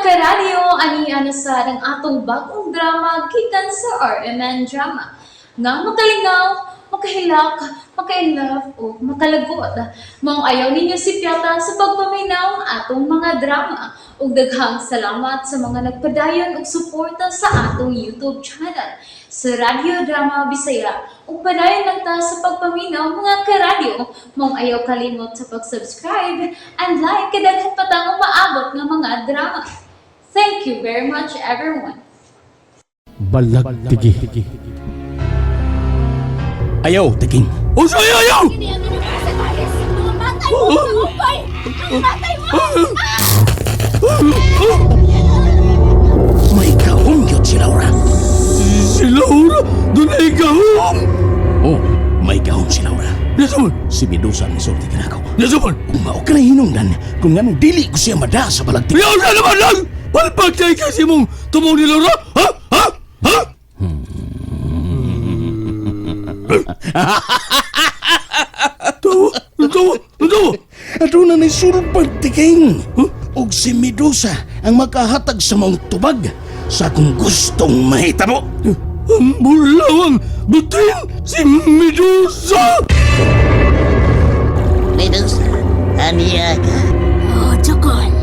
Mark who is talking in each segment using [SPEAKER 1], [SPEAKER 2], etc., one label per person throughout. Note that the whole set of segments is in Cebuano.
[SPEAKER 1] Karadyo, ani na sad ang atong bagong drama gikan sa RMN Drama nga makalingaw, makahilak, maka-inlove o makalagot. Maong ayaw ninyo sipyata sa pagpaminaw ang atong mga drama. Ug daghang salamat sa mga nagpadayon og suporta sa atong YouTube channel sa Radyo Drama Bisaya. Ug padayon lang ta sa pagpaminaw, mga karadyo. Maong ayaw kalimot sa pag-subscribe and like kay daghan pa tang umaabot nga mga drama. Thank you very much, everyone.
[SPEAKER 2] Balagtigi.
[SPEAKER 3] Ayaw, Tiking.
[SPEAKER 2] Usa ayaw!
[SPEAKER 4] Matay mo! Upay! Matay mo!
[SPEAKER 3] May gahom yun si Laura.
[SPEAKER 2] Si Laura, dunay gahom!
[SPEAKER 3] Oh, may gahom si Laura.
[SPEAKER 2] Nasa man?
[SPEAKER 3] Si Medusa ang isulti kanako.
[SPEAKER 2] Nasa man?
[SPEAKER 3] Kung mao ka na hinungdan, kung nganong dili ko siya mada sa balagtigi.
[SPEAKER 2] Ayaw na naman lang! Palpag tayo kasi mong tumong ni Laura! Ha? Ha? Ha? Tawa! Tawa! Tawa!
[SPEAKER 3] Aduna ni sulbad, Tiking. Og si Medusa ang makahatag sa maong tubag sa akong gustong mahitabo.
[SPEAKER 2] Ang bulawang bitin si Medusa!
[SPEAKER 5] Medusa, aniya ka.
[SPEAKER 4] Oh, Jokol.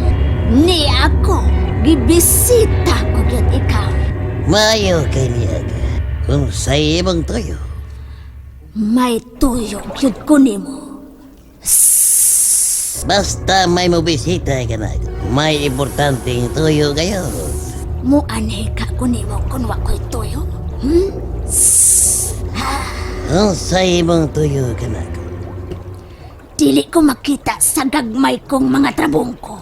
[SPEAKER 4] Ni ako. Gibisita ko gyud ikaw.
[SPEAKER 5] Mayo kay niya ka. Kung sa imong tuyo.
[SPEAKER 4] May tuyo gyud ko nimo.
[SPEAKER 5] Basta may mobisita ka na. May importanteng tuyo kayo.
[SPEAKER 4] Muanhi ka ko nimo kung wa ko'y tuyo.
[SPEAKER 5] Kung sa imong tuyo ka na.
[SPEAKER 4] Dili ko makita sa gagmay kong mga trabong ko.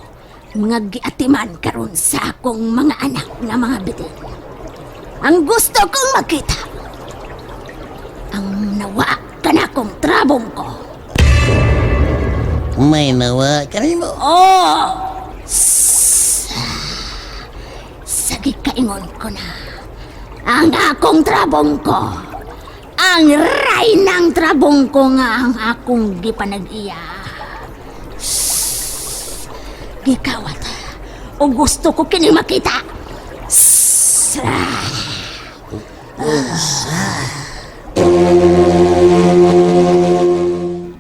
[SPEAKER 4] Mga giatiman karon sa akong mga anak nga mga bitin. Ang gusto kong makita, ang nawa ka na akong trabong ko.
[SPEAKER 5] May nawa ka nimo.
[SPEAKER 4] Oh! Sige, kaingon ko na. Ang akong trabong ko. Ang ray ng trabong ko nga ang akong gipanag-iya. Gikawat. O gusto ko kini makita.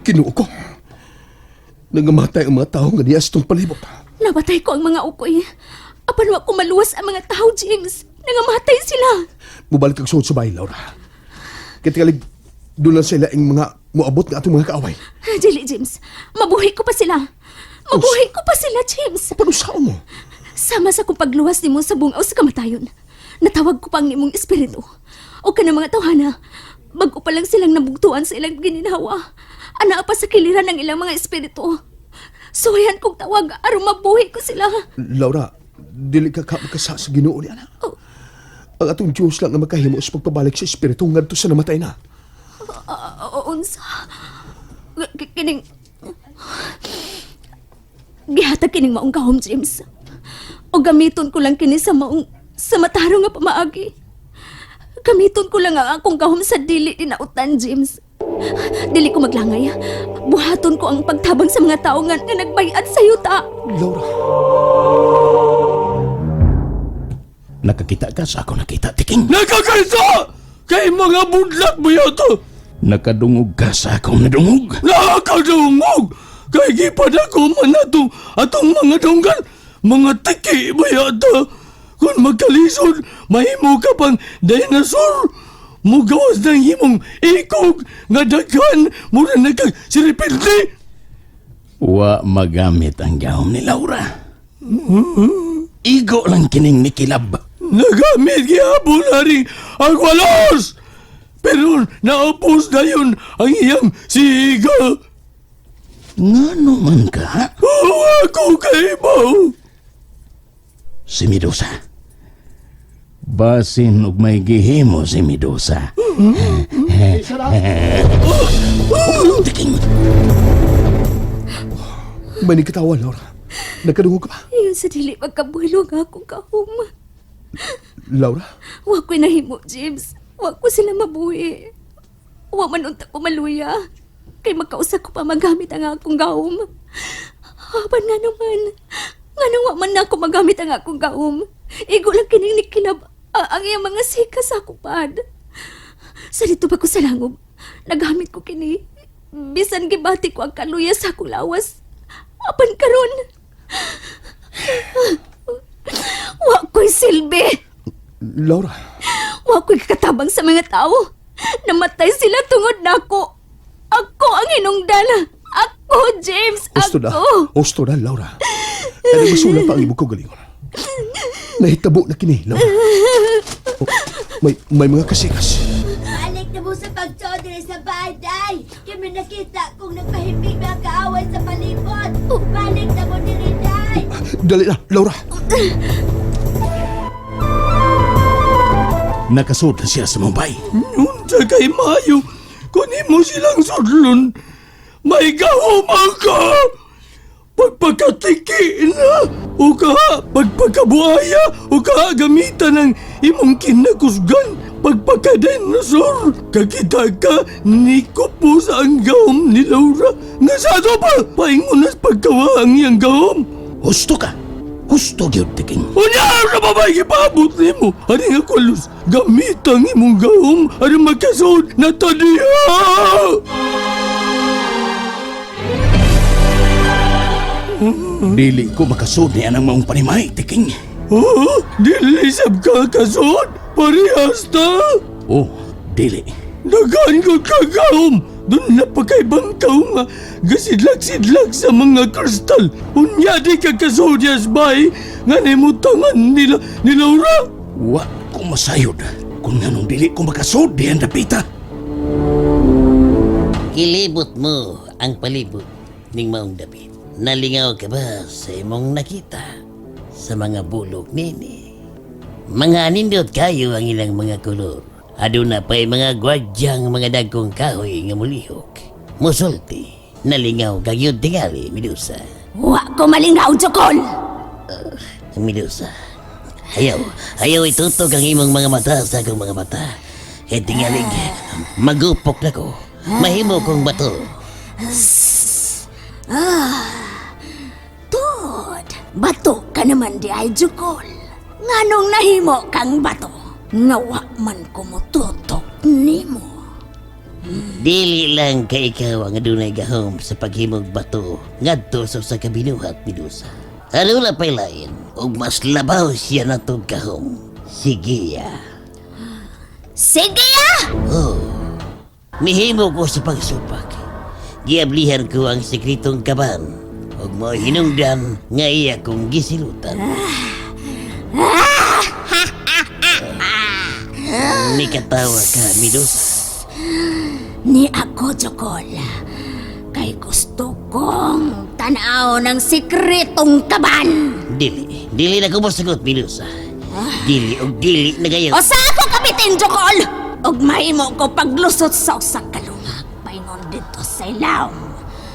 [SPEAKER 6] Kinuo ko. Nangamatay ang mga tao nga niya sa itong palibot.
[SPEAKER 4] Nabatay ko ang mga ukoy. Apan wa ko maluwas ang mga tao, James. Nangamatay sila.
[SPEAKER 6] Mubalik kag suod sa bahay, Laura. Kaya tingalig, doon lang sila ang mga muabot nga atong mga kaaway.
[SPEAKER 4] Dili, James. Mabuhi ko pa sila. Mabuhi ko pa sila, James.
[SPEAKER 6] Paano saan mo?
[SPEAKER 4] Sama sa kong pagluwas nimo sa bungaw sa kamatayon. Natawag ko pa ang imong espiritu. O ka mga tawhana, bago pa lang silang nabugtuan sa ilang gininawa. Ana pa sa kiliran ng ilang mga espiritu. Suwayan kong tawag aron mabuhi ko sila.
[SPEAKER 6] Laura, dili ka ka makasa sa Ginoo ni ana.
[SPEAKER 4] Oh.
[SPEAKER 6] Ang atong Diyos lang ang makahimo sa pagpabalik sa espiritu ngadto sa namatay na.
[SPEAKER 4] Unsa? Kining gihatag kining maong gahom, James. O gamiton ko lang kini sa maong sa matarong nga pamaagi. Gamiton ko lang ang akong gahom sa dili dinautan, James. Dili ko maglangay. Buhaton ko ang pagtabang sa mga tao nga nagbayad sa yuta.
[SPEAKER 6] Laura,
[SPEAKER 3] Nakakita ka sa ako nakita, Tiking.
[SPEAKER 2] Nakakaisa! Kay mga budlak mo yato!
[SPEAKER 3] Nakadungog ka sa akong nadungog.
[SPEAKER 2] Nakakadungog! Kay gipadako man atong, atong mga dunggan, mga tiki mo yata! Kung magkalisod, mahimo ka pang dinosaur! Mugawas ng himong ikog nga daghan, mura na kag siripinti!
[SPEAKER 3] Wa magamit ang gahom ni Laura. Igo lang kining nikilab.
[SPEAKER 2] Nagamit gihapon na rin ang walos! Pero naupos na yun ang iyang siga!
[SPEAKER 3] Ngano man ka, ha?
[SPEAKER 2] Oo, ako kay mo!
[SPEAKER 3] Si Medusa. Basin og may gihimo si Medusa. Tiking!
[SPEAKER 6] may nagkatawa, Laura. Nagkadungog ka ba?
[SPEAKER 4] Iyon sa dili magkabuelo nga akong gahom.
[SPEAKER 6] Laura?
[SPEAKER 4] Wa ko'y nahimo, James. Wa ko sila mabuhi. Wa man unta ko maluya. Kay magkausa ko pa magamit ang akong gahom. Apan nga naman. Nganong wa man nako magamit ang akong gahom. Igo lang kining nikilab ang iyang mga sika sa akong pad. Sa dito pa ko sa langob, nagamit ko kini. Bisan gibati ko ang kaluya sa akong lawas. Apan karon, wa ko'y silbi.
[SPEAKER 6] Laura,
[SPEAKER 4] Wa ko'y katabang sa mga tao. Namatay sila tungod nako. Ako ang hinungdan. Ako, James.
[SPEAKER 6] Husto na.
[SPEAKER 4] Ako.
[SPEAKER 6] Husto na, Laura. Kaya masula pa ang imong kaugalingon. Nahitabo na kini, Laura. Oh, may mga kasikas.
[SPEAKER 7] Balik na mo sa pagtuo diri sa bahay. Kami nakita kung nagpahimbing mga kaaway sa palibot. Balik na mo diri, day.
[SPEAKER 6] Dali na, Laura.
[SPEAKER 3] Nakasud na siya sa Mumbai.
[SPEAKER 2] Unsa kay maayo kung imo silang sudlon. May gahuma ka! Pagpakatiki na! O ka, pagpakabuhaya! O ka, gamitan ng imong kinakusgan! Pagpakadinosaur! Kakita ka, ni po sa ang gahom ni Laura! Nga sa ato pa! Paingon na sa pagkawa ang iyang gahom!
[SPEAKER 3] Husto ka. Husto gyud, Tiking.
[SPEAKER 2] Unya na ba ba ipabot nimo? Ani nga kulos, gamit ang imong gahom aron makasud na tadiya!
[SPEAKER 3] Dili ko makasud ni anang maong panimay, Tiking.
[SPEAKER 2] Oh, dili sab ka kasud, parehas ta.
[SPEAKER 3] Oh, dili.
[SPEAKER 2] Daghan ko kagahom. Doon na pa kay bangkaw nga gasidlag-sidlag sa mga kristal. Unya di ka kasud yes bay nga nimutangan nila ni Laura.
[SPEAKER 3] Wa ko masayod kung nganong dili ko makasud diyan dapita.
[SPEAKER 5] Kilibot mo ang palibot ning maong dapit. Nalingaw ka ba sa imong nakita sa mga bulok nini? Mga nindot kayo ang ilang mga kolor. Aduna pa'y mga gwardyang mga dagkong kahoy nga mulihok. Musulti, nalingaw ka gyud tingali, Medusa.
[SPEAKER 4] Wa ko malingaw, Jokol.
[SPEAKER 5] Medusa, ayaw, ayaw itutog ang imong mga mata sa akong mga mata. Kay tingalig, magupok na ko. Mahimo kong bato.
[SPEAKER 4] Tod, bato ka naman di ay, Jokol. Nganong nahimo kang bato? Nga wa man ko motutok nimo.
[SPEAKER 5] Dili lang kay ikaw ang adunay gahom sa paghimog bato ngadto sa usa ka binuhat, Medusa. Ano pa'y lain ug mas labaw siya natong gahom. Sige ya.
[SPEAKER 4] Sige ah!
[SPEAKER 5] Oh. Mihimo ko sa pagsupak. Giablihan ko ang sekretong kaban ug mo hinungdan nga iya kong gisilutan. Nikatawa ka, Medusa.
[SPEAKER 4] Ni ako, Jokol. Kay gusto kong tanaw ng sikretong kaban.
[SPEAKER 5] Dili, dili na ko mosagot, Medusa. Dili og dili na gayon.
[SPEAKER 4] O sa ako kapitin, Jokol! Og mahimo ko paglusot sa usa ka lungag paingon dito sa ilawom.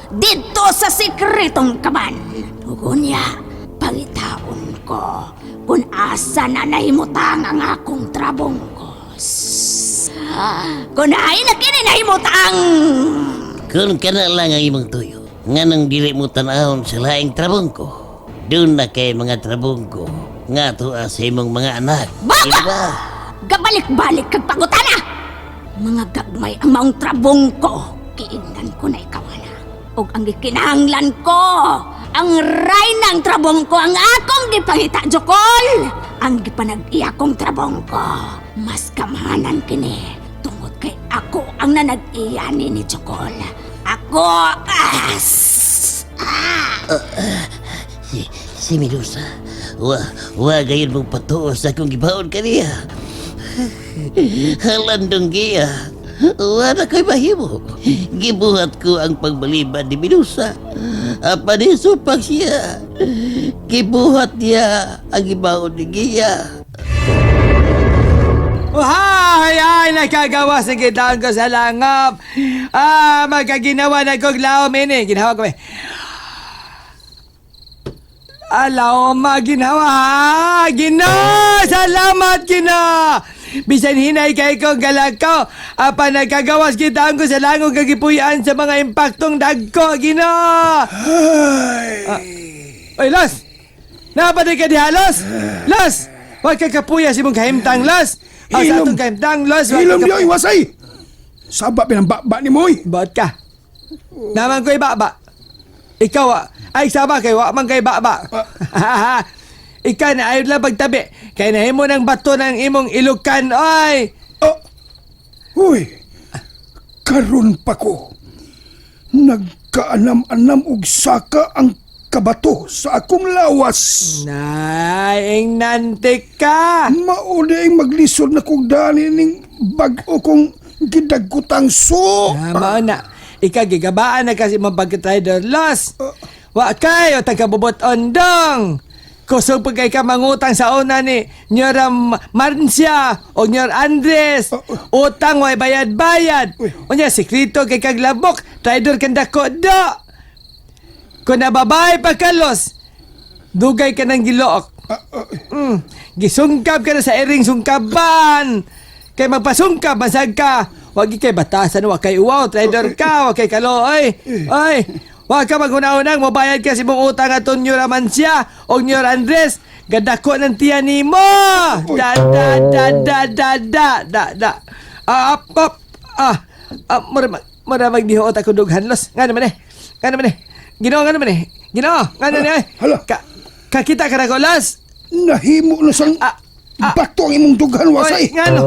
[SPEAKER 4] Dito sa sikretong kaban. Ug unya, pangitaon ko kung asa na nahimutang ang akong trabong ko. Kung ay na kini nahimutang!
[SPEAKER 5] Kung kana lang ang imong tuyo, nganong dili mo tan-awon sa laing trabong ko. Doon na kay mga trabong ko, nga tuwa sa imong mga anak.
[SPEAKER 4] Baba!
[SPEAKER 5] Di ba?
[SPEAKER 4] Gabalik-balik kag pangutana! Mga gagmay ang maong trabong ko. Kiingnan ko na ikaw, ana. Og ang gikinahanglan ko, ang ray ng trabong ko, ang akong gipangita, Jokol! Ang gipanag-iya kong trabong ko. Mas kamhanan kini. Tungod kay ako ang nanag-iya ni Jokol. Ako, as!
[SPEAKER 5] Si Medusa, wa gayon mong patuo sa akong gibaon kaniya. Halandong giya, wa na ko'y mahimo. Gibuhat ko ang pagbaliban ni Medusa. Apan isupak siya. Gibuhat niya ang gibaon ni Giya.
[SPEAKER 8] Ay, ay, nakagawa sa gitaan ko sa langap. Ah, magkaginawa na kog laom ini. Ginawa ko eh. Ah, laom, ginawa ha. Gina, salamat gina. Bisan hinay kay ko galakaw. Apa nagkagawas gitaan ko sa langog kagipuyan sa mga impaktong dagko, gina. Ay, ah, ay, Las! Napaday ka diha, Los! Los! Wa ka kapuya sa imong kahimtang, Los! Ah, sa
[SPEAKER 3] Hilom.
[SPEAKER 8] atong kahimtang, Los! Wa ka
[SPEAKER 3] Hilom
[SPEAKER 8] kapuya.
[SPEAKER 3] yoy, wasay! Saba pinambaba ni mo, oy.
[SPEAKER 8] Baot ka. Naman ko'y baba. Ikaw, ah. Ay, sama kay wa man kay baba. Ikaw na ayaw lang pagtabi. Kay nahimo ng bato ng imong ilukan, oy!
[SPEAKER 3] Oh. Uy, karon pa ko. Nagkaanam-anam og saka ang kabato sa akong lawas.
[SPEAKER 8] Nay, ingnante ka!
[SPEAKER 3] Mauli ang maglisod na kog dani ning bag-o kong gidagkutang so.
[SPEAKER 8] Ah, mao na. Ikaw, gigabaan na kasi mong pagka-trader loss. Wa kayo, tagabubot ondong. Kusog pag kay ka mangutang sa una ni Nyora Marcia o Nyor Andres. Utang way bayad-bayad. Unya, sikrito kay kaglabok. Trader kang dako do. Kung nababay pa ka, Los, dugay ka ng gilook. Gisungkab ka na sa iring sungkaban. Kay magpasungkab, masag ka. Wag kay batasan, wag kay uwaw, trader ka, wag kay kalooy. Oy, wag ka maguna-unang, mobayad ka sa imong utang aton Nyor Amancia o Nyor Andres. Gadako ng tiyan nimo. Da, da, da, da, da, da, da, da. Ah, up, up, ah, ah, mura mag, mura magdihoot ako dughan, Los. Nga naman eh, nga naman eh. Ginoo, nga naman eh. Ginoo, nga naman eh.
[SPEAKER 3] Hala.
[SPEAKER 8] Ka, kakita ka na ko, Los.
[SPEAKER 3] Nahimo na sang
[SPEAKER 8] Ah, ah.
[SPEAKER 3] bato ang imong dughan wasay.
[SPEAKER 8] Oy, ngano?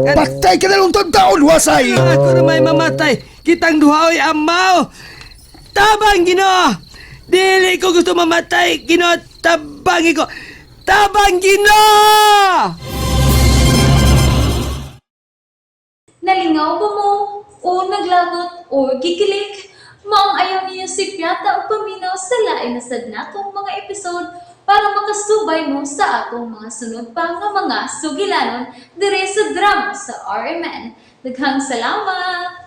[SPEAKER 8] Ngano?
[SPEAKER 3] Patay ka na lang taon wasay.
[SPEAKER 8] Ako na may mamatay. Kitang duha oy amaw. Tabang Ginoo. Dili ko gusto mamatay. Ginoo, tabang ko. Tabang Ginoo!
[SPEAKER 1] Nalingaw ba mo? O naglagot o gikilig? Maong ayaw niyo si Piata o paminaw sa lain na sad natong mga episode para makasubay mo sa atong mga sunod pa nga mga sugilanon dire sa drama sa RMN. Daghang salamat!